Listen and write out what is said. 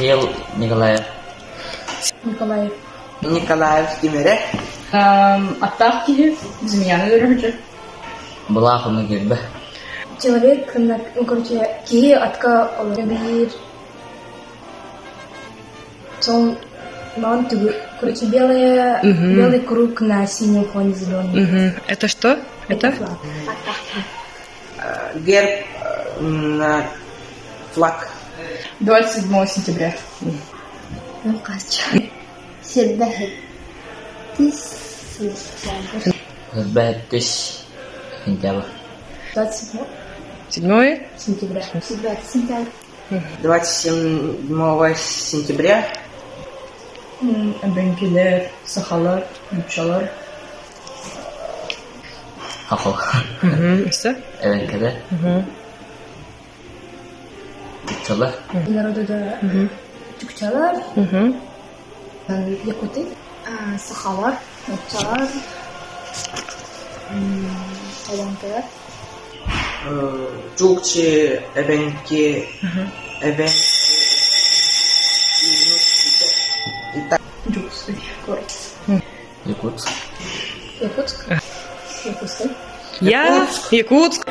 Михаил Николаев. Николаев. Николаев ким эрэ? Аттаах киһи змеяны өлөрүһүчү. Былаах ону кирбэ. Человек, ну, короче, киһи атка олорор Сон маан түгү, короче, белая, белый круг на синем фоне зеленый. Это что? Это? Флаг. Герб на флаг. 27 сентября. Сэрбэһэттис сентябрь. Сэрбэһэттис сентябрь. 27 Седьмое? сентября. 20 сентября. 27 сентября. Эбэҥкилэр, сахалар, нууччалар. Хохол. Өссө? Эбэҥкилэр. Чукчалар. Народу да чукчалар, якуты, сахалар, нууччалар, эбэҥкилэр. Чукчи, эбэҥки, эбэҥки, Дьокуускай куорат. Якутск. Якутск. Якутскай. Я Якутск.